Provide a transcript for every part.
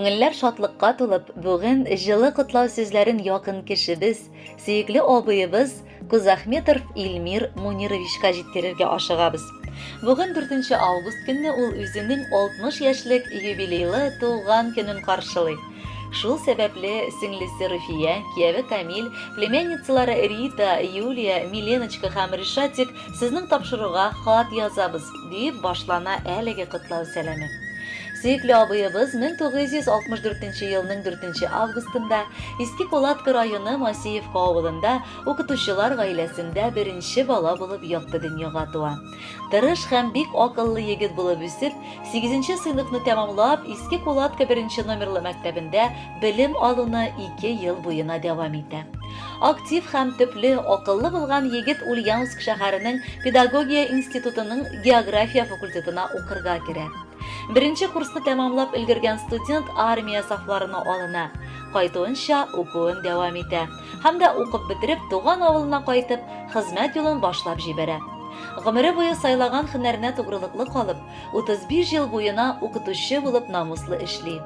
Күңелләр шатлыкка тулып, бүген җылы котлау сүзләрен якын кешебез, сөекле абыебыз Кузахметов Илмир Мунировичка җиткерергә ашыгабыз. Бүген 4 август көнне ул үзенең 60 яшьлек юбилейлы туган көнен каршылый. Шул сәбәпле сеңлесе Руфия, кияве Камил, племянницалары Рита, Юлия, Миленочка һәм Ришатик сезнең тапшыруга хат язабыз, диеп башлана әлеге котлау сәламе. Сөекле абыебыз 1964 елның 4 августында Иске Кулатка районы Масиевка авылында укытучылар гаиләсендә беренче бала булып якты дөньяга туа. Тырыш һәм бик акыллы егет булып үсеп, сигезенче сыйныфны тәмамлап, Иске Кулатка беренче номерлы мәктәбендә белем алуны ике ел буена дәвам итә. Актив һәм төпле, акыллы булган егет Ульяновск шәһәренең педагогия институтының география факультетына укырга керә. Беренче курсны тәмамлап өлгергән студент армия сафларына алына. Кайтуынча укуын дәвам итә һәм дә укып бетереп туган авылына кайтып, хезмәт юлын башлап җибәрә. Гомере буе сайлаган һөнәренә тугрылыклы калып, 35 ел буена укытучы булып намуслы эшли.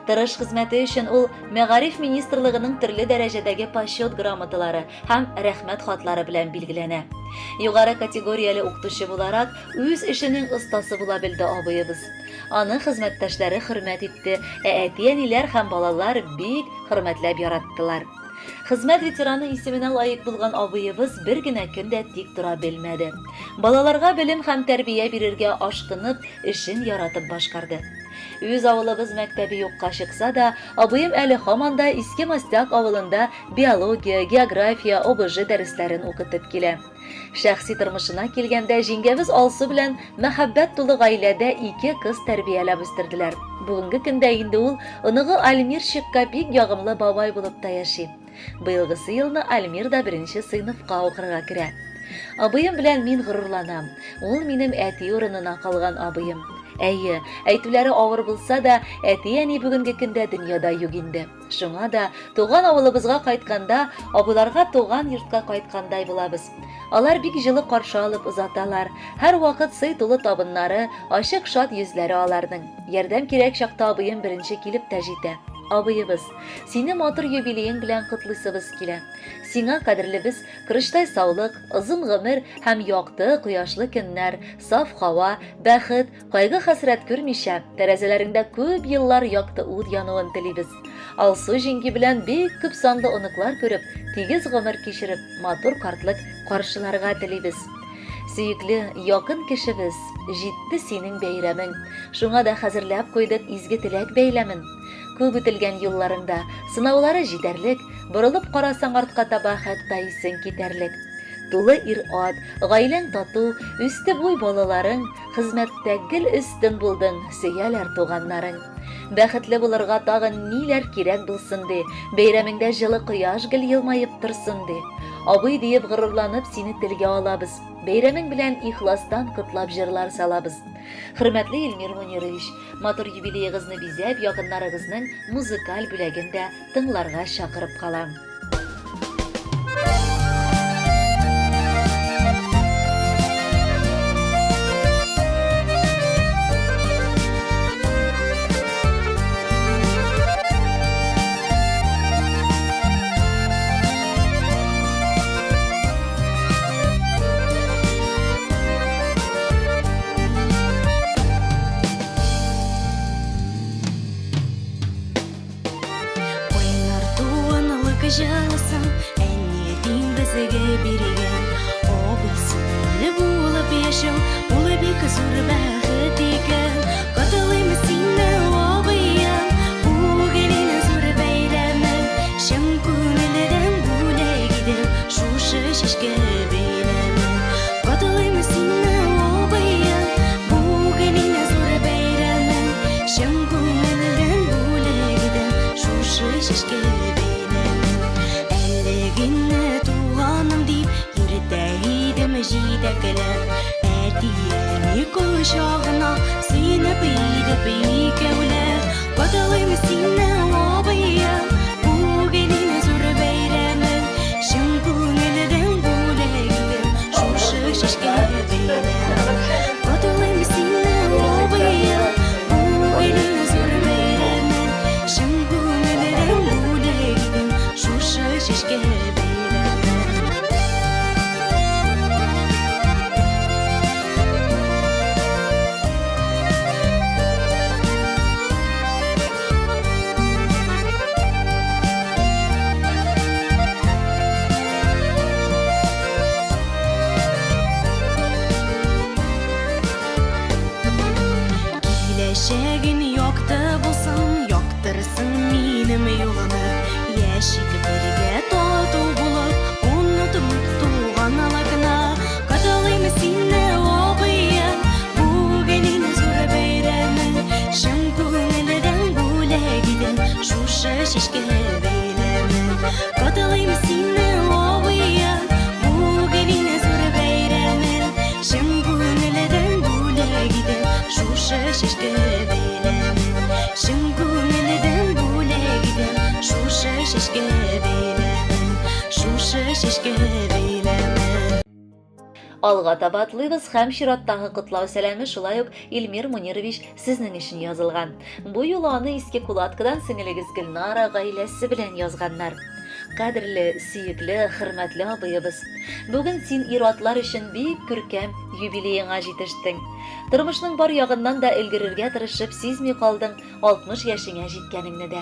Тырыш хезмәте өчен ул Мәгариф министрлыгының төрле дәрәҗәдәге почет грамоталары һәм рәхмәт хатлары белән билгеләнә. Югары категорияле укытучы буларак, үз эшенең остасы була белде абыебыз. Аны хезмәттәшләре хөрмәт итте, ә әти-әниләр һәм балалар бик хөрмәтләп яраттылар. Хезмәт ветераны исеменә лаек булган абыебыз бер генә көн дә тик тора белмәде. Балаларга белем һәм тәрбия бирергә ашкынып, эшен яратып башкарды. Үз авылыбыз мәктәбе юкка чыкса да, абыем әле һаман да Иске Мостяк авылында биология, география, ОБЖ дәресләрен укытып килә. Шәхси тормышына килгәндә, җиңгәбез Алсу белән мәхәббәт тулы гаиләдә ике кыз тәрбияләп үстерделәр. Бүгенге көндә инде ул оныгы Альмирчикка бик ягымлы бабай булып та яши. Быелгысы елны Альмир да беренче сыйныфка укырга керә. Абыем белән мин горурланам. Ул минем әти урынына калган абыем. Әйе, әйтүләре авыр булса да, әти-әни бүгенге көндә дөньяда юк инде. Шуңа да туган авылыбызга кайтканда, абыйларга туган йортка кайткандай булабыз. Алар бик җылы каршы алып озаталар. Һәрвакыт сый тулы табыннары, ачык шат йөзләре аларның. Ярдәм кирәк чакта абыем беренче килеп тә җитә. Абыебыз, сине матур юбилеең белән котлыйсыбыз килә. Сиңа, кадерлебез, корычтай саулык, озын гомер һәм якты, кояшлы көннәр, саф һава, бәхет, кайгы-хәсрәт күрмичә, тәрәзәләреңдә күп еллар якты ут януын телибез. Алсу җиңги белән бик күп санлы оныклар күреп, тигез гомер кичереп, матур картлык каршыларга телибез. Сөекле, якын кешебез, җитте синең бәйрәмең. Шуңа да хәзерләп куйдык изге теләк бәйләмен. Күп үтелгән юлларыңда сынаулары җитәрлек, борылып карасаң артка таба хәтта исең китәрлек. Тулы ир-ат, гаиләң тату, үсте буй балаларың, хезмәттә гел өстен булдың, сөяләр туганнарың. Бәхетле булырга тагын ниләр кирәк булсын ди, бәйрәмеңдә җылы кояш гел елмаеп торсын ди. Абый диеп горурланып сине телгә алабыз, бәйрәмең белән ихластан котлап җырлар салабыз. Хөрмәтле Илмир Мунирович, Матур юбилеегызны бизәп, якыннарыгызның музыкаль бүләген дә тыңларга чакырып калам. Кайнар туганлык җылысын әниең безгә биргән. Абый-сеңле булып яшәү ул бик зур бәхет икән. Котлыйм сине, абыем, бүген иң зур бәйрәмең. Чын күңелдән бүләк идем шушы чәчкә бәйләмен. Котлыйм сине, абыем, бүген иң зур бәйрәмең. Чын күңелдән бүләк идем шушы чәчкә бәйләмен. Әле генә туганым дип йөртә идем җитәкләп. Әти-әни кочагына сөенеп идек икәүләп. Котлыйм сине, абыем, бүген иң зур бәйрәмең. Чын күңелдән бүләк итеп шушы чәчкә бәйләмен. Котлыйм сине, абыем, бүген иң зур бәйрәмең. Киләчәгең якты булсын, яктырсын минем юлымны. Яшик бергә тату булып, онытмыйк туганлыкны. Котлыйм сине, абыем, бүген иң зур бәйрәмең. Чын күңелдән бүләк итәм шушы чәчкә бәйләмен. Котлыйм сине, абыем, бүген иң зур бәйрәмең. Чын күңелдән бүләк итәм шушы чәчкә бәйләмен. Чын күңелдән бүләк итәм шушы чәчкә бәйләмен. Шушы чәчкә бәйләмен. Алга таба атлыйбыз һәм чираттагы котлау сәламе шулай ук Илмир Мунирович сезнең өчен язылган. Бу юлы аны Иске Кулаткадан сеңелегез Гөлнара гаиләсе белән язганнар. Кадерле, сөекле, хөрмәтле абыебыз! Бүген син ир-атлар өчен бик күркәм юбилееңа җитештең. Тормышның бар ягыннан да өлгерергә тырышып сизми калдың 60 яшеңә җиткәнеңне дә.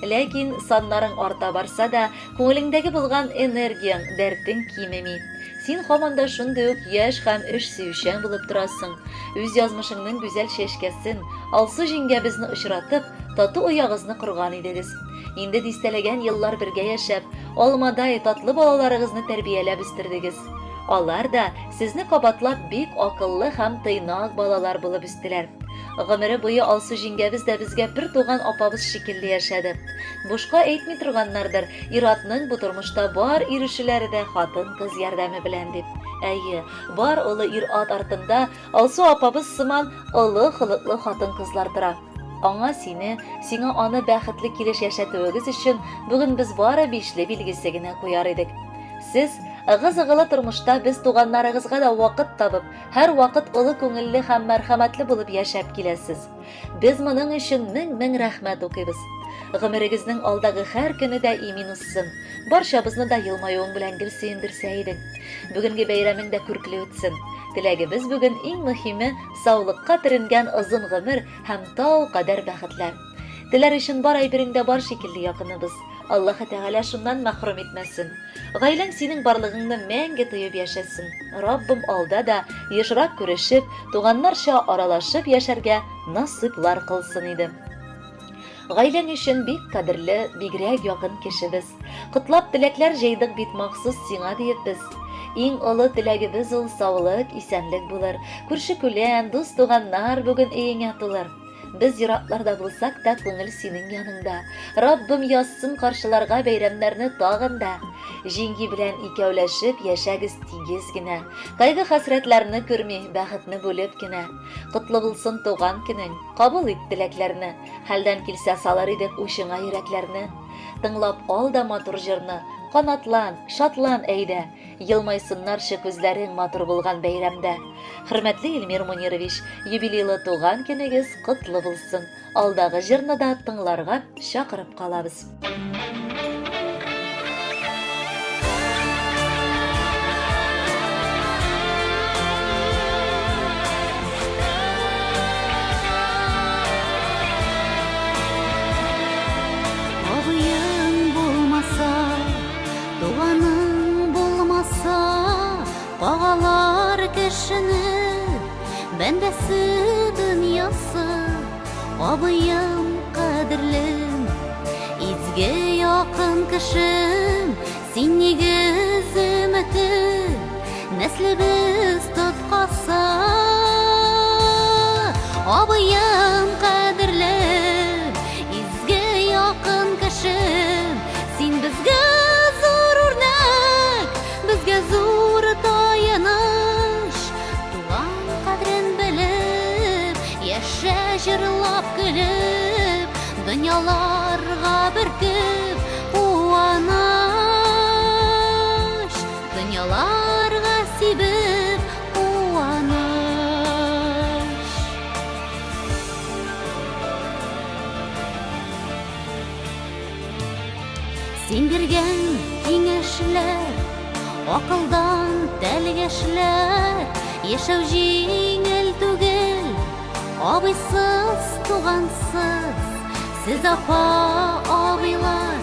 Ләкин саннарың арта барса да, күңелеңдәге булган энергияң, дәртең кимеми. Син һаман да шундый ук яшь һәм эш сөючән булып торасың. Үз язмышыңның гүзәл чәчкәсен, Алсу җиңгәбезне очратып, тату оягызны корган идегез. Инде дистәләгән еллар бергә яшәп, алмадай татлы балаларыгызны тәрбияләп үстердегез. Алар да сезне кабатлап бик акыллы һәм тыйнак балалар булып үстеләр. Гомере буе Алсу җиңгәбез дә безгә бер туган апабыз шикелле яшәде. Бушка әйтми торганнардыр, ир-атның бу тормышта бар ирешүләре дә хатын-кыз ярдәме белән дип. Әйе, бар олы ир-ат артында Алсу апабыз сыман олы холыклы хатын-кызлар тора. Аңа сине, сиңа аны бәхетле килеш яшәтүегез өчен бүген без бары бишле билгесе генә куяр идек. Сез ыгы-зыгылы тормышта без туганнарыгызга да вакыт табып, һәрвакыт олы күңелле һәм мәрхәмәтле булып яшәп киләсез. Без моның өчен мең-мең рәхмәт укыйбыз. Гомерегезнең алдагы һәр көне дә имин узсын. Барчабызны да елмаюың белән гел сөендерсә идең. Бүгенге бәйрәмең дә күркле үтсен. Теләгебез бүген иң мөһиме, саулыкка төренгән озын гомер һәм тау кадәр бәхетләр. Теләр өчен бар әйберең дә бар шикелле якыныбыз. Аллаһы Тәгалә шуннан мәхрүм итмәсен. Гаиләң синең барлыгыңны мәңге тоеп яшәсен. Раббым алда да ешрак күрешеп, туганнарча аралашып яшәргә насыйплар кылсын иде. Гаиләң өчен бик кадерле, бигрәк якын кешебез. Котлап теләкләр җыйдык бит махсус сиңа диеп без. Иң олы теләгебез ул саулык, исәнлек булыр. Күрше-күлән, дус-туганнар бүген өеңә тулыр. Без еракларда булсак та, күңел синең яныңда. Раббым язсын каршыларга бәйрәмнәрне тагын да. Җиңги белән икәүләшеп яшәгез тигез генә. Кайгы-хәсрәтләрне күрми, бәхетне бүлеп кенә. Котлы булсын туган көнең, кабул ит теләкләрне. Хәлдән килсә салыр идек учыңа йөрәкләрне. Тыңлап ал да матур җырны, канатлан, шатлан әйдә. Елмайсыннарчы күзләрең матур булган бәйрәмдә. Хөрмәтле Эльмир Мунирович, юбилейлы туган көнегез котлы булсын. Алдагы җырны да тыңларга чакырып калабыз. Абыең булмаса, Туганың булмаса, кагалар кешене, бәндәсе дөньясы, абыем кадерлем, изге якын кешем, син нигез өмете, нәслебез тоткасы. Абыем кадерлем, изге якын кешем, Син безгә зур үрнәк, безгә зур таяныч. Туган кадерен белеп, яшә җырлап көлеп, дөньяларга бөркеп куаныч. Дөньяларга сибеп куаныч. Син биргән киңәшләр, акылдан тәлгәшләр, яшәү җиңел түгел, абыйсыз, тугансыз, сез апа, абыйлар,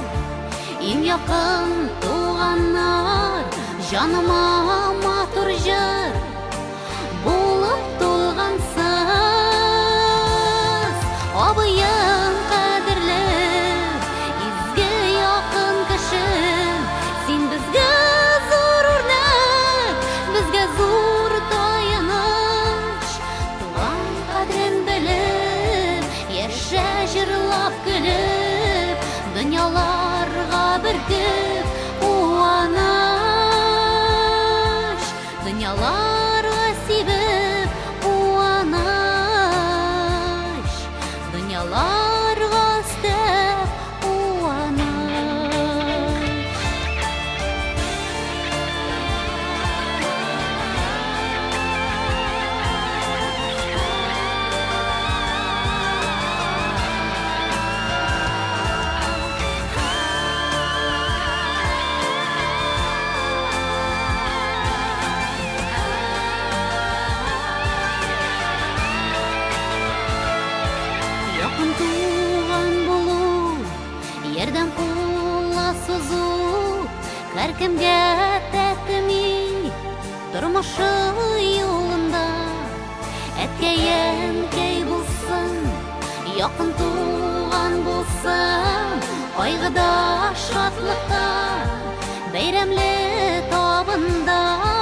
иң якын туганнар, җаныма матур җыр булып тулгансыз. Якын туган булу, ярдәм кулы сузу һәркемгә тәтеми тормышы юлында. Әткәй-әнкәй булсын, якын туган булсын, кайгыда, шатлыкта, бәйрәмле табында.